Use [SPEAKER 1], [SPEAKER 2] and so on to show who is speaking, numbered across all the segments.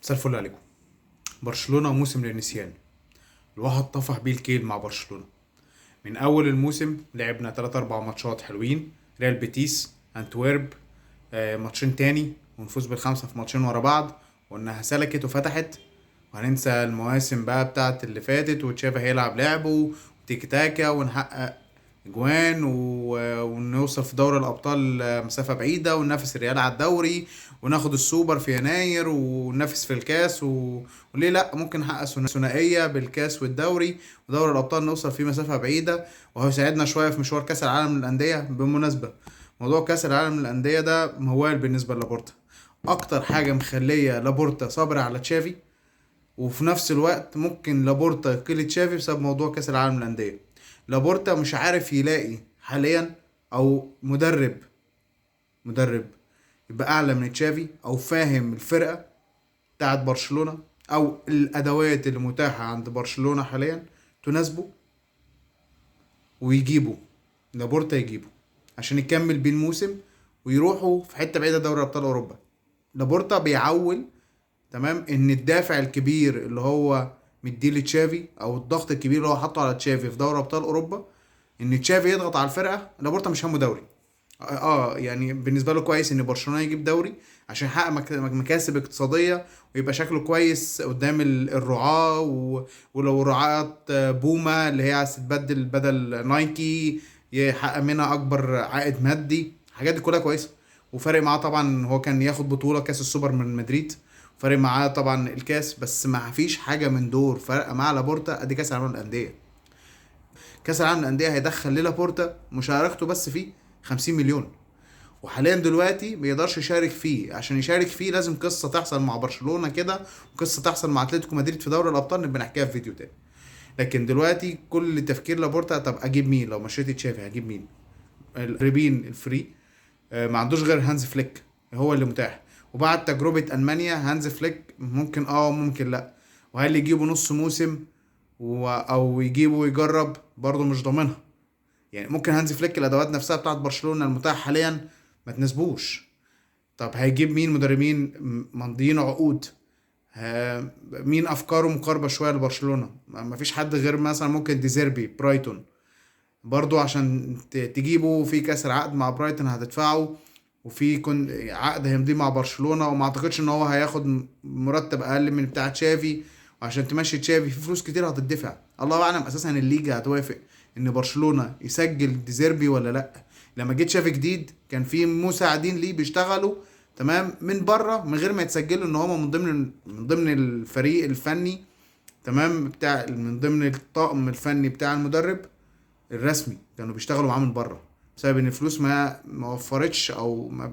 [SPEAKER 1] مساء الفل عليكم. برشلونة موسم للنسيان، الواحد طفح بيه الكيل مع برشلونة. من أول الموسم لعبنا 3-4 ماتشات حلوين، ريال بيتيس، أنتويرب، ماتشين تاني ونفوز بالخمسة في ماتشين ورا بعض، وإنها سلكت وفتحت، وهننسى المواسم بقى بتاعت اللي فاتت، وتشافي هيلعب لعبه وتيكي تاكا ونحقق اجوان ونوصل في دوري الابطال مسافة بعيدة، وننافس الريال على الدوري، وناخد السوبر في يناير، وننافس في الكاس وليه لا، ممكن نحقق ثنائية بالكاس والدوري، ودوري الابطال نوصل فيه مسافة بعيدة، وهو يساعدنا شوية في مشوار كاس العالم للاندية. بالمناسبة موضوع كاس العالم للاندية ده موال بالنسبة للابورتا، اكتر حاجة مخليه لابورتا صابر على تشافي، وفي نفس الوقت ممكن لابورتا يقيل تشافي بسبب موضوع كاس العالم للاندية. لابورتا مش عارف يلاقي حاليا او مدرب يبقى اعلى من تشافي، او فاهم الفرقة بتاعت برشلونة او الادوات اللي متاحة عند برشلونة حاليا تناسبه، ويجيبه لابورتا يجيبه عشان يكمل بيه الموسم ويروحوا في حتة بعيدة دوري ابطال اوروبا. لابورتا بيعول تمام ان الدافع الكبير اللي هو مديه لتشافي او الضغط الكبير اللي هو حاطه على تشافي في دوري ابطال اوروبا، ان تشافي يضغط على الفرقة. لابورتا مش همه دوري، بالنسبة له كويس ان برشلونة يجيب دوري عشان يحقق مكاسب اقتصادية ويبقى شكله كويس قدام الرعاة، ولو رعاة بوما اللي هي عايز تتبدل بدل نايكي يحقق منها اكبر عائد مادي. الحاجات دي كلها كويسة، وفارق معاه طبعا هو كان ياخد بطوله كاس السوبر من مدريد، فارق معاه طبعا الكاس، بس ما فيش حاجة من دور فارقه مع لابورتا قد كاس العالم للاندية. كاس العالم للاندية هيدخل للابورتا مشاركته بس فيه 50 مليون، وحاليا دلوقتي ما يقدرش يشارك فيه. عشان يشارك فيه لازم قصة تحصل مع برشلونة كده، وقصة تحصل مع اتلتيكو مدريد في دوري الابطال نبقى نحكيها في فيديو تاني. لكن دلوقتي كل تفكير لابورتا طب اجيب مين؟ لو مشيت تشافي هجيب مين؟ الريبين ال free، ما عندوش غير هانز فليك هو اللي متاح، وبعد تجربه المانيا هانز فليك ممكن ممكن لا، وهل يجيبوا نص موسم او يجيبوا ويجرب برضه مش ضامنها. ممكن هانز فليك الادوات نفسها بتاعت برشلونة المتاحة حاليا ما تناسبوش. طب هيجيب مين مدربين ممضيين عقود؟ مين افكاره مقاربة شوية لبرشلونة؟ ما فيش حد غير مثلا ممكن ديزيربي برايتون، برضو عشان تجيبه في كسر عقد مع برايتون هتدفعه، وفي عقد هيمضيه مع برشلونة، وما اعتقدش ان هو هياخد مرتب اقل من بتاع تشافي، وعشان تمشي تشافي في فلوس كتير هتدفع. الله اعلم اساسا الليجا هتوافق ان برشلونة يسجل ديزيربي ولا لا. لما جه تشافي جديد كان في مساعدين ليه بيشتغلوا تمام من بره من غير ما يتسجلوا ان هم من ضمن الفريق الفني تمام بتاع، من ضمن الطاقم الفني بتاع المدرب الرسمي، كانوا بيشتغلوا معاه من بره بسبب ان الفلوس ما وفرتش او ما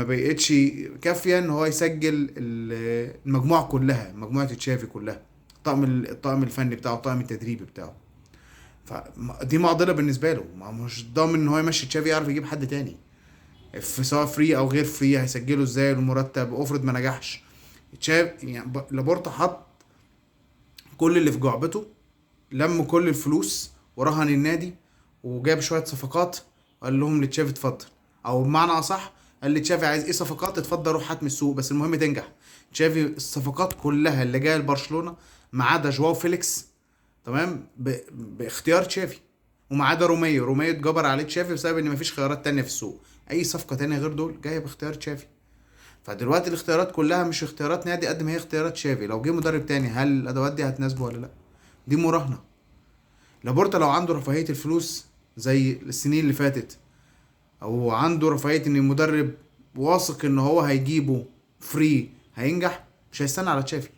[SPEAKER 1] بقتش كافيه ان هو يسجل المجموعة كلها، مجموعة تشافي كلها، الطاقم الفني بتاعه، الطاقم التدريبي بتاعه. فدي معضلة بالنسبة له، ما مش ضامن ان هو يمشي تشافي يعرف يجيب حد تاني في سواء free او غير free، هيسجله ازاي المرتب؟ افرض ما نجحش تشافي. لابورتا حط كل اللي في جعبته، لم كل الفلوس ورهن النادي وجاب شوية صفقات وقال لهم لتشافي اتفضل، او بمعنى اصح قال لتشافي عايز ايه صفقات؟ اتفضل روح هات من السوق، بس المهم تنجح. تشافي الصفقات كلها اللي جاية لبرشلونة ما عدا جواو فيليكس تمام باختيار تشافي، وما عدا روميو، روميو اتجبر عليه تشافي بسبب ان مفيش خيارات تانية في السوق، اي صفقة تانية غير دول جاية باختيار تشافي. فدلوقتي الاختيارات كلها مش اختيارات نادي قد ما هي اختيارات تشافي. لو جه مدرب تاني هل الادوات دي هتناسبه ولا لا؟ دي مراهنه. لابورتا لو عنده رفاهية الفلوس زي السنين اللي فاتت، او عنده رفاهية ان المدرب واثق ان هو هيجيبه free هينجح، مش هيستنى على تشافي.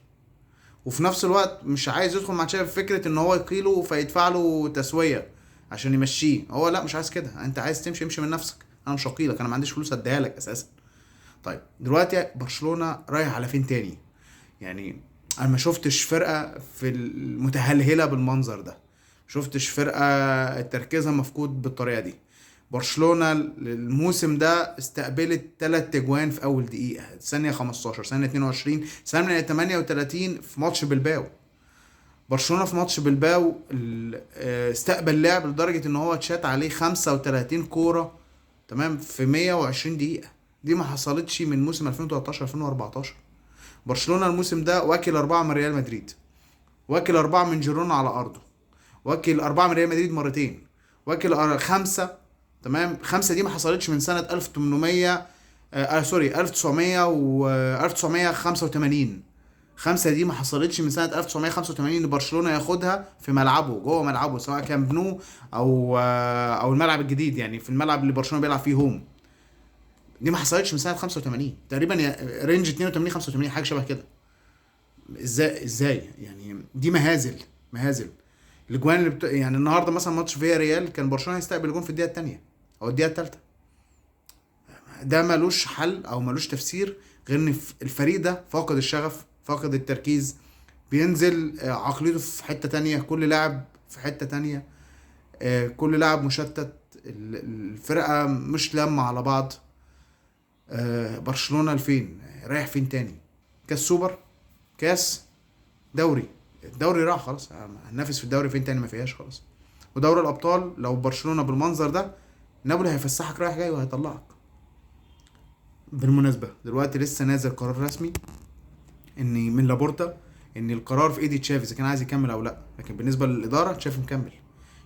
[SPEAKER 1] وفي نفس الوقت مش عايز يدخل مع تشافي في فكرة ان هو يقيله فيدفع له تسويه عشان يمشيه، هو لا مش عايز كده، انت عايز تمشي امشي من نفسك، انا مش هقيلك، انا ما عنديش فلوس اديها لك اساسا. طيب دلوقتي برشلونة رايح على فين تاني؟ انا ما شفتش فرقه في المتهلهله بالمنظر ده، شفتش فرقه تركيزها مفقود بالطريقة دي. برشلونة الموسم ده استقبلت 3 اجوان في اول دقيقة، ثانية 15، ثانية 22، ثانية 38 في ماتش بلباو. برشلونة في ماتش بلباو استقبل لعب لدرجة ان هو اتشات عليه 35 كورة تمام في 120 دقيقة، دي ما حصلتش من موسم 2013 2014. برشلونة الموسم ده واكل 4 من ريال مدريد، واكل 4 من جيرونا على ارضه، واكل 4 من ريال مدريد مرتين، واكل 5، تمام؟ 5 دي ما حصلتش من سنة 1800، sorry 1900 و 1985. 5 دي ما حصلتش من سنة 1985 ان برشلونة ياخدها في ملعبه، جوه ملعبه، سواء كامب نو او الملعب الجديد، يعني في الملعب اللي برشلونة بيلعب فيه home. دي ما حصلتش من سنة 85 تقريبا، range 82 85 حاجة شبه كده. ازاي يعني؟ دي مهازل الاجوان اللي يعني النهارده مثلا ماتش فيا ريال كان برشلونة هيستقبل جون في الدقيقة الثانية او الدقيقة الثالثة. ده ملوش حل او ملوش تفسير غير ان الفريق ده فاقد الشغف، فاقد التركيز، بينزل عقليته في حتة تانية، كل لاعب في حتة تانية، كل لاعب مشتت، الفرقة مش لامه على بعض. برشلونة لفين رايح؟ فين تاني؟ كاس سوبر، كاس دوري، الدوري راح خلاص، هننافس في الدوري فين تاني؟ ما فيهاش خلاص. ودوري الابطال لو برشلونة بالمنظر ده، نابولي هيفسحك رايح جاي وهيطلعك. بالمناسبة دلوقتي لسه نازل قرار رسمي ان من لابورتا ان القرار في ايدي تشافي اذا كان عايز يكمل او لا، لكن بالنسبة للادارة تشافي مكمل.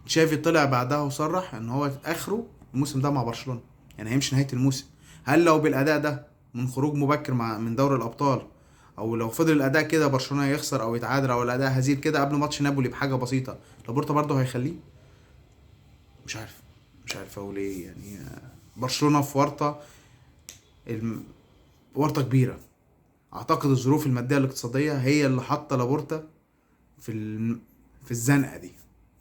[SPEAKER 1] تشافي طلع بعدها وصرح ان هو اخره الموسم ده مع برشلونة، يعني هيمشي نهاية الموسم. هل لو بالاداء ده من خروج مبكر من دوري الابطال، او لو فضل الاداء كده برشلونة يخسر او يتعادل، او الاداء هزيل كده قبل ماتش نابولي بحاجة بسيطة، لابورتا برضه هيخليه؟ مش عارف اقول ايه يعني. برشلونة في ورطة، ورطة كبيرة. اعتقد الظروف المادية الاقتصادية هي اللي حاطه لابورتا في الزنقة دي.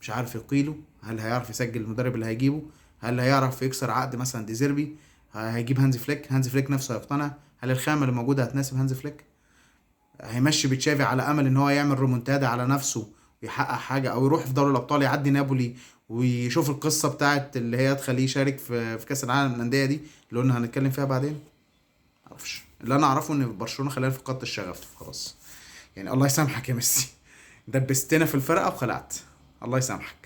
[SPEAKER 1] مش عارف يقيله، هل هيعرف يسجل المدرب اللي هيجيبه؟ هل هيعرف يكسر عقد مثلا ديزيربي؟ هيجيب هانز فليك؟ هانز فليك نفسه هيقتنع؟ هل الخامة اللي موجودة هتناسب هانز فليك؟ هيمشي بتشافي على امل ان هو يعمل رومونتادا على نفسه ويحقق حاجة، او يروح في دوري الابطال يعدي نابولي ويشوف القصة بتاعت اللي هي تخليه يشارك في كاس العالم للاندية دي اللي قلنا هنتكلم فيها بعدين. معرفش. اللي انا اعرفه ان برشلونة خلينا في خط الشغف خلاص، يعني الله يسامحك يا ميسي، دبستنا في الفرقة وخلعت، الله يسامحك.